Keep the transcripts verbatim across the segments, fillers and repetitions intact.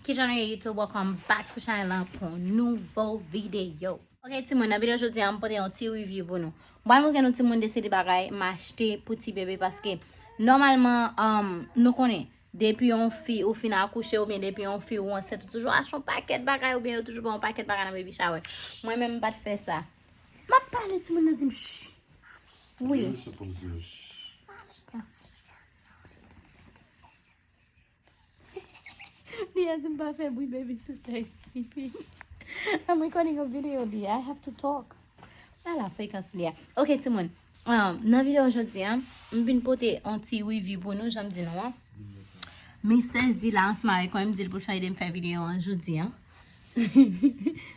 Kijan nou ye YouTube? Welcome back sou chanèl lan pou yon nouvo videyo. Ok timoun, nan videyo jodi a m pote yon ti review pou nou. M pral montre nou timoun de seri bagay m achte pou ti bebe paske nòmalman um, nou konnen depi yon fi ou fin akouche oubyen depi yon fi ou ansent ou toujou achte yon pakèt bagay oubyen yo toujou ba yon pakèt bagay nan baby shower. Mwen menm m pa t fè sa. M ap pale timoun nan di m shh. Wi. Li a di m pa fè bri baby sister is sleeping. I'm recording a video li. I have to talk. Ala frekans li a. Ok timoun. Um, nan videyo jodi a, m vin pote yon ti review pou nou, jan m di nou an. Mister Zila ansanm avèk mwen, m di l pou l fè ede m fè videyo an jodi a.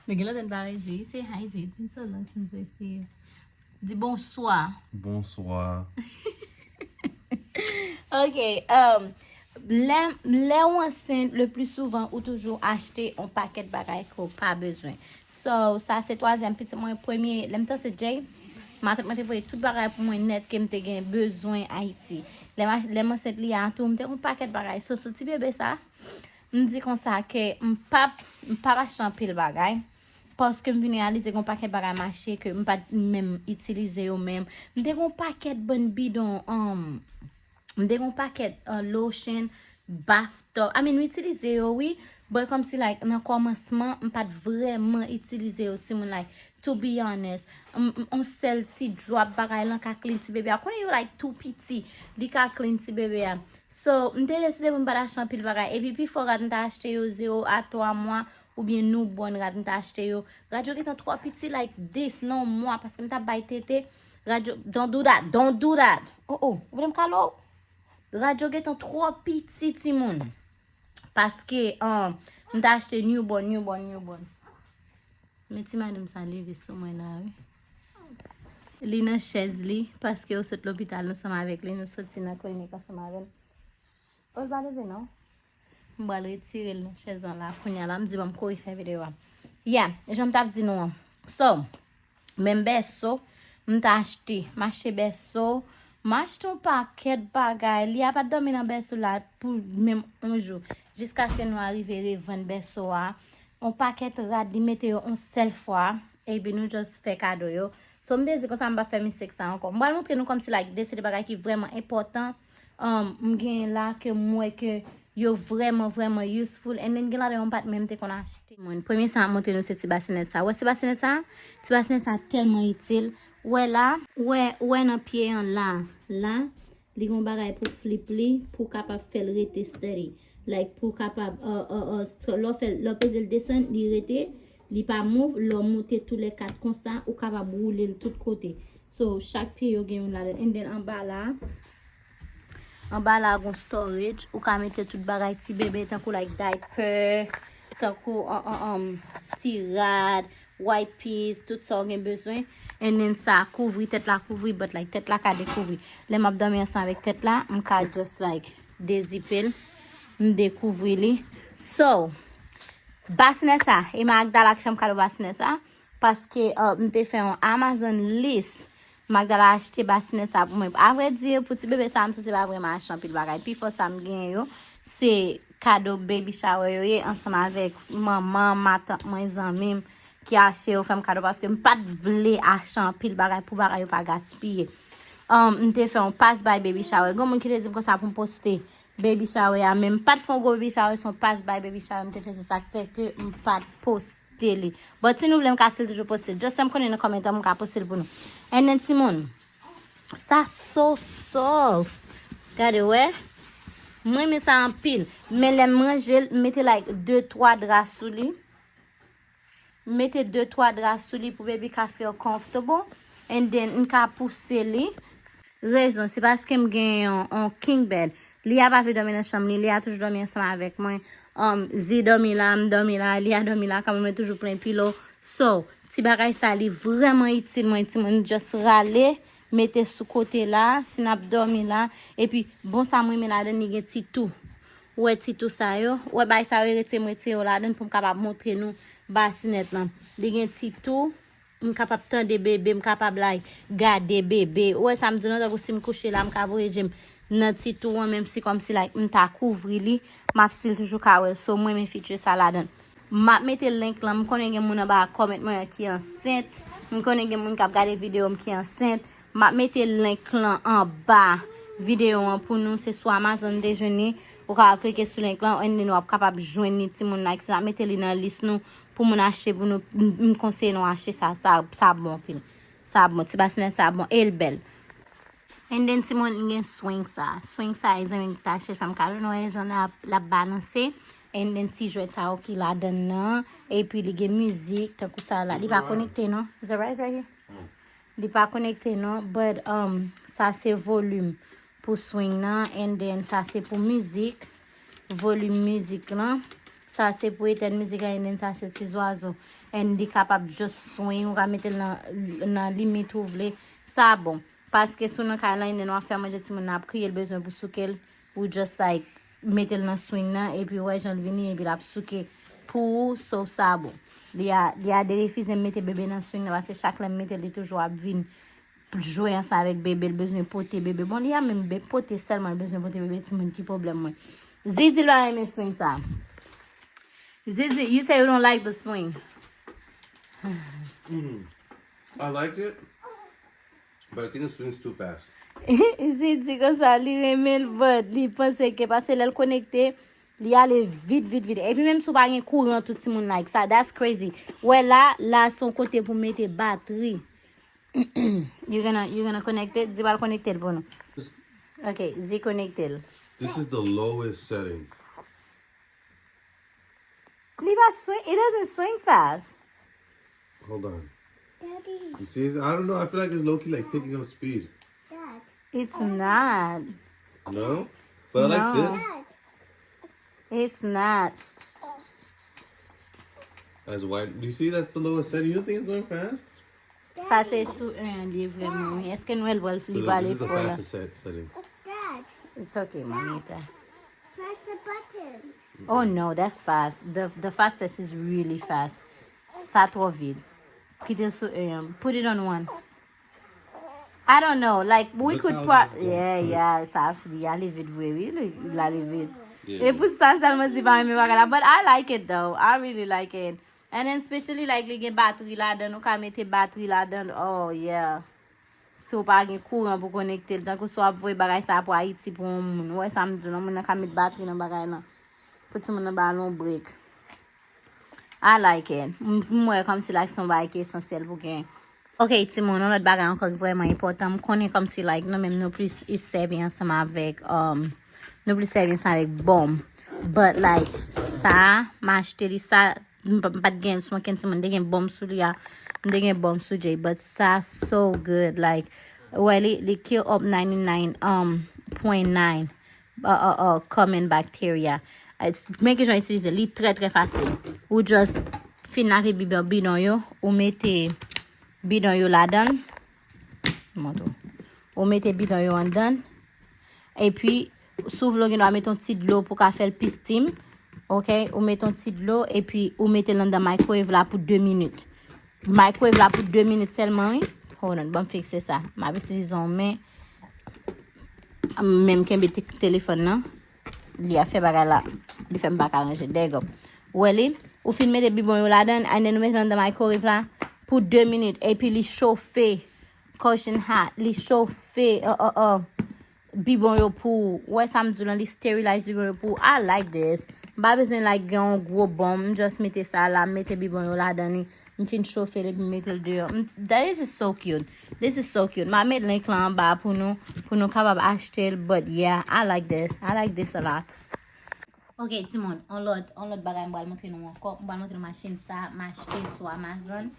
Nou gen lontan n pa wè Zi. Say hi Zi. It's been so long since I see you. Di bonswa. Bonswa. Ok, um, lè lè ou ansent, le pli souvan ou toujou achte yon pakèt bagay ke w pa bezwen. So sa se twazyèm pitit mwen. Premye lè m t ansent Jay, matant mwen te voye tout bagay pou mwen nèt ke m te gen bezwen Ayiti. Lè m ansent li a tou m te gen yon pakèt bagay. So sou ti bebe sa, m di konsa ke m pap m pap achte anpil bagay. Paske m vin reyalize gen yon pakèt bagay mache ke m pa t menm itilize yo menm. M te gen yon pakèt bann bidon um, m te gen yon pakèt uh, lotion, bathtub. I mean, m itilize yo wi. But kòmsi like nan kòmansman m pa t vrèman itilize yo timoun like to be honest. On sèl ti drop bagay lan ka clean ti bebe a. Konnen yo like tou piti. Li ka clean ti bebe a. So m te deside pou m pa t achte anpil bagay. Epi pifò rad m ta achte yo zewo a twa mwa. Oubyen newborn rad m ta achte yo. Rad yo gentan twò piti like this nan yon mwa paske m t ap bay tete. Rad yo, don't do that, don't do that. Oh oh, ou vle m kale w? Rad yo gentan twò piti timoun. Paske um, m ta achte newborn, newborn, newborn. Men ti madanm sa leve sou mwen la wi. Li nan chèz li paske yo sot lopital ansanm avèk li, nou soti nan klinik ansanm avè l. Oh, l pa leve non. M pral retire l nan chèz lan la kounya la. M di bon m kouri fè videyo a. Yeah, jan m t ap di nou an. So, menm bèso, m t achte. M achte bèso. M achte yon pakèt bagay. Li a pa t dòmi nan bèso la pou menm yon jou. Jiskaske nou arive revann bèso a. Yon pakèt rad, li mete yo yon sèl fwa. Epi nou just fè kado yo. So m te di konsa m pa fè mistake sa ankò. M pral montre nou kòmsi like de seri bagay ki vrèman enpòtan um, m genyen la ke m wè ke yo vrèman vrèman useful and then gen ladan yo m pa t menm te konn achte. Mwen premye sa m ap montre nou se ti basinèt sa. Wè ti basinèt sa? Ti basinèt sa tèlman itil. Wè la, wè, wè nan pye an la, la, li gon bagay pou flip li, pou kapab fè l rete steady. Like pou kapab uh, uh, uh, lè w fè lè w peze l desann, li rete, li pa move, lè w moute tou lè kat konsa, ou kapab woule l tout kote. So chak pye yo gen youn ladan. And then anba la, anba la gon storage, ou ka mete tout bagay ti bebe tankou like diaper, tankou um, um, um, ti rad, wipes, tout sa w gen bezwen. And then sa kouvri tèt la, kouvri but like tèt la ka dekouvri. Lè m ap dòmi ansanm avèk tèt la, m ka just like dezipe l, m dekouvri li. So, basinè sa, e Magdala ki fè m kado basinè sa, paske uh, m te fè yon Amazon list. Magdala achte basinè sa pou mwen. Avrèdi, pou ti bebe sa, m sanse pa vrèman achte anpil bagay. Pifò sa m genyen yo, se kado baby shower yo ye, ansanm avèk manman, matant mwen, zanmi m ki achte yo fè m kado paske m pa t vle achte anpil bagay pou bagay yo pa gaspiye. Um, m te fè yon pass by baby shower. Gen moun ki te di m konsa pou m poste baby shower a, men m pa t fè yon gwo baby shower, se yon pass by baby shower m te fè, se sa k fè ke m pa t poste li. But si nou vle m ka still toujou poste l. Just fè m konnen nan kòmantè m ka poste l pou nou. And then timoun, sa so soft. Gade wè. Mwen renmen sa anpil. Men lè m ranje l, m mete like de twa dra sou li. M mete de twa dra sou li pou baby ka feel comfortable. And then m ka pouse li. Rezon, se paske m gen yon, yon king bed. Li a pa vle dòmi nan chanm li, li a toujou dòmi ansanm avèk mwen. Um, Zi dòmi la, m dòmi la, li a dòmi la, kanmenm mwen toujou plen pilo. So, ti bagay sa li vrèman itil mwen, timoun just rale, mete sou kote la, si n ap dòmi la. Epi, bon sa m renmen ladann, li gen ti tou. Ou wè ti tou sa yo, ou wè bagay sa yo, rete m retire yo ladann pou m kapab montre nou basinèt lan. Li gen ti tou. M kapab tande bebe, m kapab like gade bebe. Ou wè sa m di w lan, tankou si m kouche la, m ka voye je m. nan tit ou an, menm si kòmsi like m ta kouvri li, m ap still toujou ka wè l. So m renmen feature sa ladan. M ap mete link lan, m konnen gen moun anba a comment mwen an ki ansent, m konnen gen moun k ap gade videyo m ki ansent. M ap mete link lan anba videyo an pou nou, se sou Amazon dejeune. Ou ka klike sou link lan, and then w ap kapab jwenn li, timoun, like, m ap mete li nan lis nou pou moun achte pou nou. M, m konseye nou achte sa, sa, sa bon anpil. Sa bon, ti basinèt sa bon, e l bèl. And then timoun, gen swing sa. Swing sa, e zanmi m ki ta achte l, fè m ka jwenn, wè jan l ap, l ap balanse. And then ti jwèt sa yo ki ladan nan. Epi li gen mizik, tankou sa la. Li pa konekte non. Is it right, right here? Li pa konekte non, but um, sa se volim pou swing nan, and then sa se pou mizik, volim mizik lan. Sa se pou etèn mizik lan, and then sa se ti zwazo. And li kapab just swing, ou ka mete l nan, nan limit ou vle. Sa bon. Paske si w nan kay lan, and then w ap fè manje timoun nan ap kriye, l bezwen pou souke l, ou just like mete l nan swing nan, epi w wè jan l vini, epi l ap souke pou ou, so sa bon. Li a, li a derefize m mete bebe nan swing nan, paske chak lè m mete l, li toujou ap vin jwe ansanm avèk bebe, l bezwen pote bebe. Bon, li a menm be-, pote sèlman, l bezwen pote bebe, timoun, ki pwoblèm mwen. Zizi, l pa renmen swing sa. Zizi, you say you don't like the swing. Mm. I like it, but I think it swings too fast. Zizi konsa, li renmen l, but li panse ke, paske lè l konekte, li ale vit, vit, vit. Epi menm si w pa gen kouran, tout timoun like sa. That's crazy. Wè la, la se yon kote pou mete batri. You gonna, you gonna connect it? Zi pral konekte l pou nou. Ok, Zi konekte l. This is the lowest setting. Li pa swing, it doesn't swing fast. Hold on. Daddy, You see, I don't know. I feel like it's low key like picking up speed. Dad, It's not. No, but I like No. This. Dad. It's not. That's why. You see, that's the lowest setting. You don't think it's going fast? Sa se sou un an li ye vrèman wi. Èske nou wè l pral li Look, pral this is the fò la? Fastest set, setting. Dad, It's okay, mamita. Press the button. Oh no, that's fast. The the fastest is really fast. Sa twò vit. Kite l sou un an. Put it on one. I don't know. Like we Look could how pro this goes. Yeah, yeah, sa li ale vit vre wi. Li, li ale vit. Yeah. E pou sa sèlman di pa renmen bagay la. But I like it though. I really like it. And then especially like li gen batri ladan, ou ka mete batri ladan. Oh yeah. Si w pa gen kouran pou konekte l, tankou si w ap voye bagay sa pou Ayiti pou yon moun. Ou wè sa m di w, yon moun nan ka met batri nan bagay lan. Pou timoun nan ba l yon break. I like it. M m wè kòmsi like se yon bagay ki esansyèl pou gen. Ok, timoun, yon lòt bagay ankò ki vrèman enpòtan. M konnen kòmsi like nou menm nou plis sèvi ansanm avèk um, nou plis sèvi ansanm avèk bòm. But like sa, m achte li sa, m pa m pa t gen sou okenn timoun, m te gen bòm sou li a, m te gen bòm sou Jay, but sa so good, like, wè li, li kill up ninety nine um, point nine uh, uh, uh, common bacteria. Uh, men ki jan itilize, li trè trè fasil. Ou just fin lave bidon, bidon yo, ou mete bidon yo ladan l. Montre w. Ou mete bidon yo anndan l. Epi, si w vle w gen dwa mete yon ti dlo pou ka fè l pi steam. Ok, ou mete yon ti dlo, epi ou mete l anndan microwave la pou de minit. Microwave la pou de minit sèlman wi. Hold on, ban m fikse sa. M ap itilize yon men. Men m kenbe te- telefòn nan. Li ap fè bagay la. Li fè m pa ka ranje. There you go. Ou wè li? Ou fin mete bidon yo ladan, and then ou mete l anndan microwave la pou de minit. Epi li chofe. Caution hot. Li chofe. Oh, oh, oh. Bidon yo pou ou. Ou wè sa m di w lan, li sterilize bidon yo pou ou. I like this. M pa bezwen like gen yon gwo bòm. M just mete sa la, m mete bidon yo ladan li. M fin chofe l epi m mete l deyò. M- This is so cute. This is so cute. M a met link lan anba pou nou, pou nou kapab achte l. But yeah, I like this. I like this a lot. Ok, timoun, on lòt, on lòt bagay m pral montre nou ankò. M pral montre nou machin sa, m achte sou Amazon.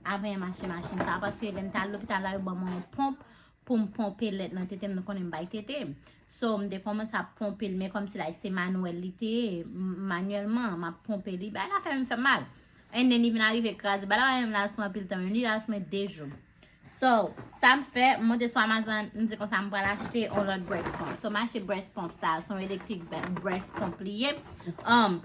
Avan m achte machin sa, paske lè m t al lopital la, yo ban mwen yon ponp pou m ponpe lèt nan tete m, nou konnen m bay tete. So, m te kòmanse ap ponpe l, men kòmsi like se manwèl li te ye, m- manyèlman, m ap ponpe li, bagay la fè m fè mal. And then li vin arive kraze, bagay la pa menm last mwen anpil tan, menm li last mwen de jou. So, sa m fè, m monte sou Amazon, m di konsa m pral achte yon lòt breast pump. So, m achte breast pump sa, se yon elektrik bre- breast pump li ye. Um,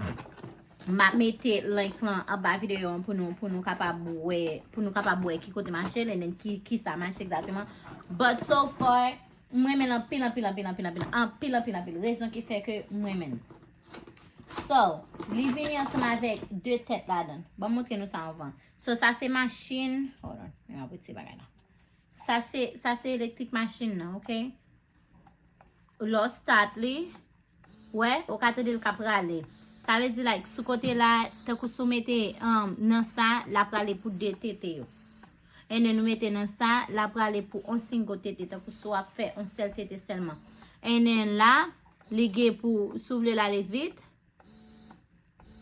m ap mete link lan anba videyo an pou nou, pou nou kapab wè, pou nou kapab wè ki kote m achte l, and then ki, ki sa m achte egzakteman. But so far, M renmen l anpil, anpil, anpil, anpil, anpil, anpil, anpil, anpil. Rezon ki fè ke m renmen l. So, li vini ansanm avèk de tèt ladan. Ban m montre nou sa anvan. So, sa se machin. Hold on, men m ap retire bagay la. Sa se, sa se elektrik machin nan, ok? Lè w start li, wè, ou ka tande l k ap rale. Sa vle di, like, sou kote la, tankou si w mete um, nan sa, l ap rale pou de tete yo. And then ou mete nan sa, l ap rale pou on single tete, tankou si w ap fè on sèl tete sèlman. And then la, li gen pou, si w vle l ale vit,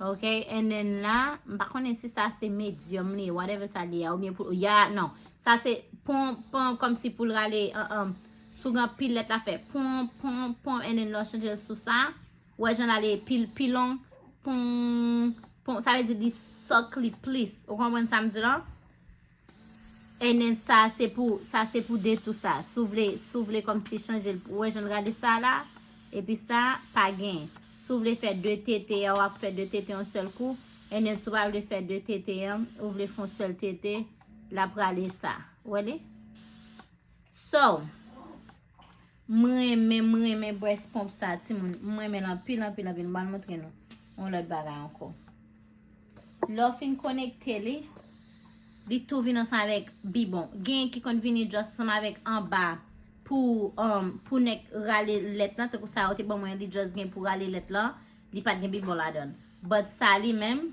ok, and then la, m pa konnen si sa se medium li, whatever sa li a, oubyen pou, ya, non. Sa se pon, pon, kòmsi pou l rale, um, um, si w gen anpil lèt la fè, pon, pon, pon, and then lè w chanje l sou sa, wè jan l ale pil, pilon, pon, pon, sa vle di li sòk li plis. Ou konprann sa m di la? And then sa se pou, sa se pou de tou sa. Si w vle, si w vle kòmsi chanje l, ou wè jan l rale sa la, epi sa, pa gen. Si w vle fè de tete a, w ap fè de tete yon sèl kou. And then si w pa vle fè de tete a, ou vle fè yon sèl tete, l ap rale sa. Ou wè li? So, m renmen, m renmen breast pump sa, timoun. M renmen l anpil, anpil, anpil. M pral montre nou yon lòt bagay ankò. Lè w fin konekte li, li tou vin ansanm avèk bibon. Gen ki konn vini just ansanm avèk anba pou, um, pou nèg rale lèt lan, tankou sa yo te ban mwen, li just gen pou rale lèt lan, li pa t gen bibon ladan l. But sa li menm,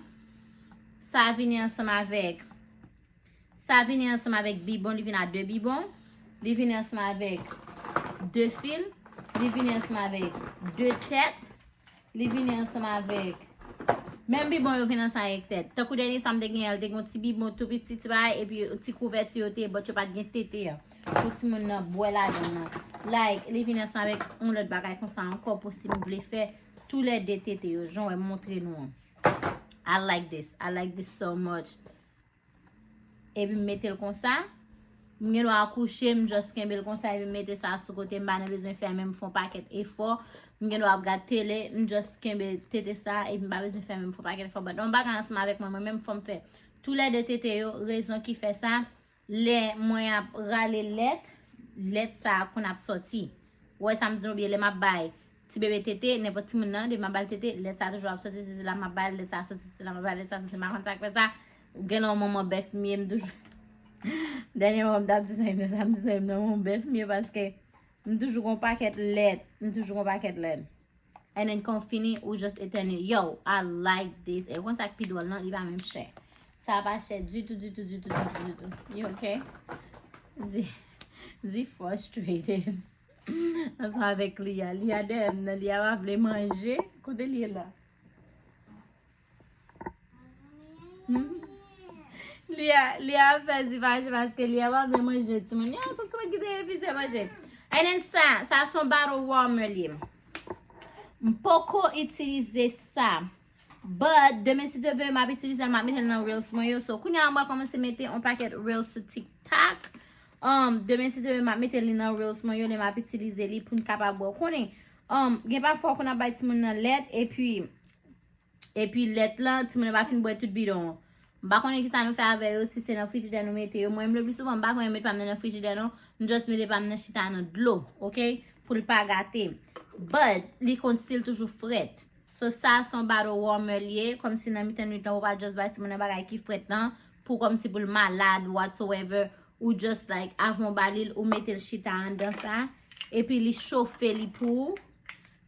sa vini ansanm avèk, sa vini ansanm avèk bibon, li vin a de bibon, li vini ansanm avèk de fil, li vini ansanm avèk de tèt, li vini ansanm avèk, menm bibon yo vin ansanm avèk tèt. Tankou dènye sa m te genyen, l te gen yon ti bibon tou piti, ti bagay, epi ti kouvèti yo te ye, but yo pa t gen tete a. Pou timoun nan bwè ladan l nan. Like, li vin ansanm avèk yon lòt bagay konsa ankò pou si m vle fè toulède tete yo, jan w wè m montre nou an. I like this. I like this so much. Epi m mete l konsa. M gen dwa kouche, m just kenbe l konsa, epi m mete sa sou kote, m pa nan bezwen fè anyen, m fè yon pakèt efò. M gen dwa ap gad tele, m just kenbe tete sa, epi m pa bezwen fè anyen, m fè yon pakèt efò. But yon bagay ansanm avèk mwen, mwen menm fò m fè toulède tete yo, rezon ki fè sa, lè mwen ap rale lèt, lèt sa a konn ap sòti. Ou wè sa m di nou byen, lè m ap bay ti bebe tete, nenpòt timoun nan, depi m ap ba l tete, lèt sa a toujou ap sòti, se sila m ap bay, lèt sa a sòti, se sila m ap bay, lèt sa a sòti, m pa konn sa k fè sa. Gen lè yon manman bèf m ye, m toujou. Dènyèman, m t ap di zanmi m sa, m di zanmi m nan, yon bèf m ye, paske m toujou gon pakèt lèt, m toujou gon pakèt lèt. And then, kan w fini, ou just etène. Yo, I like this. E ou konn sa k pi dwòl nan, li pa menm chè. Sa pa chè ditou, ditou, ditou, ditou, ditou. You okay? Zi, Zi frustrated. Ansanm avèk Lia. Lia dèyè m nan, Lia pa vle manje. Kote l ye la? Hmm? Lia, Lia ap fè Zi fache paske Lia pa vle manje timoun. Lia se yon timoun ki te refize manje. And then sa, sa se yon bottle warmer li ye. M poko itilize sa. But, demen si Dye vle, m ap itilize l, m ap mete l nan reels mwen yo. So, kounye a, m pral kòmanse mete yon pakèt reels sou TikTok. Um, demen si Dye vle, m ap mete li nan reels mwen yo, lè m ap itilize li pou n kapab bwè. Ou konnen, um, gen pafwa ou konn ap bay timoun nan lèt, epi, epi lèt lan, timoun nan pa fin bwè tout bidon an. M pa konnen kisa nou fè avè yo, si se nan frijidè nou mete yo. Mwen, m le pli souvan, m pa konn mete pa m nan, nan frijidè non. M just mete pa m nan chita nan dlo, ok? Pou l pa gate. But, li konn still toujou frèt. So, sa se yon bottle warmer li ye, kòmsi nan mitan nwit lan, ou pa just bay timoun nan bagay ki frèt lan, pou kòmsi pou l malad, whatsoever, ou just, like, avan w ba li l, ou mete l chita anndan sa, epi li chofe li pou ou,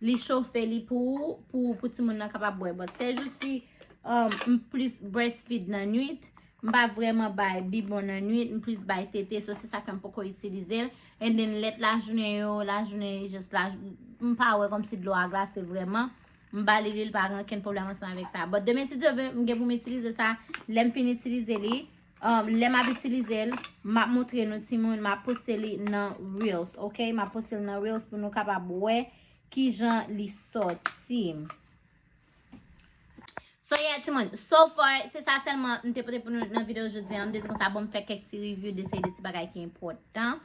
li chofe li pou ou, pou, pou timoun nan kapab bwè. But sèjousi, um, m plis breastfeed nan nwit, m pa vrèman bay bibon nan nwit, m plis bay tete, so se sa k fè m poko itilize l. And then lèt lajounen yo, lajounen just la, m pa wè kòmsi dlo a glase vrèman. M ba li li, li pa gen okenn pwoblèm ansanm avèk sa. But demen si Dye vle, m gen pou m itilize sa. Lè m fin itilize li, um, lè m ap itilize l, m ap montre nou timoun, m ap poste li nan reels, ok? M ap poste l nan reels pou nou kapab wè kijan li sòti. So yeah, timoun, so far, se sa sèlman m te pote pou nou nan videyo jodi a. M te di konsa, bon, m fè kèk ti review de seri de ti bagay ki enpòtan.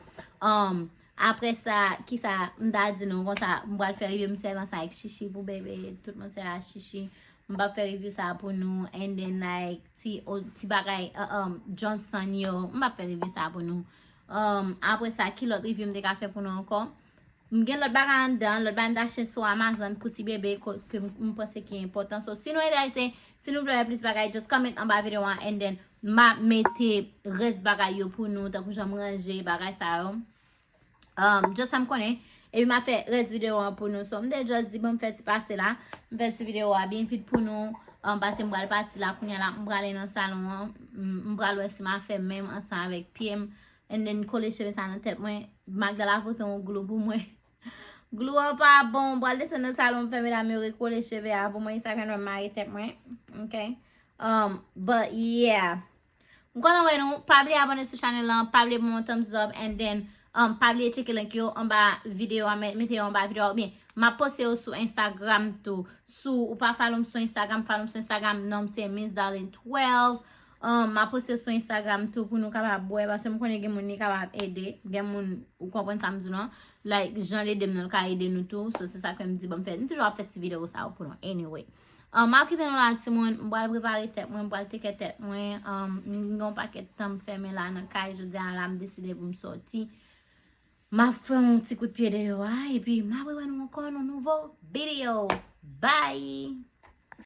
Um, apre sa, kisa m ta di nou konsa, m pral fè review, m sèvi ansanm avèk chichi pou bebe, tout moun sèvi a chichi. M p ap fè review sa pou nou, and then, like, ti, o, ti bagay, uh, um, Johnson yo, m p ap fè review sa pou nou. Um, apre sa, ki lòt review m te ka fè pou nou ankò? M gen lòt bagay anndan, lòt bagay m t achte sou Amazon pou ti bebe ke m panse ki enpòtan. So, si nou enterese, si nou vle wè plis bagay, just comment anba videyo an, and then m a mete rès bagay yo pou nou, tankou jan m ranje bagay sa yo. Um, just sa m konnen. Epi m a fè rès videyo an pou nou. So, m te just di, bon, m fè ti pase la. M fè ti videyo a byen vit pou nou. Um, paske m pral pati la, kounye a la, m prale nan salon an. M, m pral wè si m a fè menm ansanm avèk pye m. And then kole cheve sa nan tèt mwen. Magda la pote yon glou pou mwen. Glou an pa bon. M pral desann nan salon, m fè medam yo rekole cheve a pou mwen. Sa fè nou mare tèt mwen. Ok. Um, but yeah. M kontan wè nou. Pa bliye abòne sou chanèl lan. Pa bliye ban m yon thumbs up. And then, um, pa bliye tcheke link yo anba videyo a. Mete yo anba videyo a. Oubyen, m ap poste yo sou Instagram tou. Si w pa follow m sou Instagram, follow m sou Instagram. Non m se Miss Darlene twelve. Um, m ap poste sou Instagram tou pou nou kapab wè, paske m konnen gen moun li kapab ede, gen moun, ou konprann sa m di w lan, like, jan l ede m nan, l ka ede nou tou, so se sa k fè m di, bon, m fè, m toujou ap fè ti videyo sa yo pou nou, anyway. Um, m ap kite nou la, timoun, m pral prepare tèt mwen, m pral teke tèt mwen, um, m gen yon pakèt tan m fèmen la nan kay, jodi a la, m deside pou m sòti. M ap fè yon ti kout pye deyò a, epi m ap rewè nou ankò nan nouvo videyo. Bye!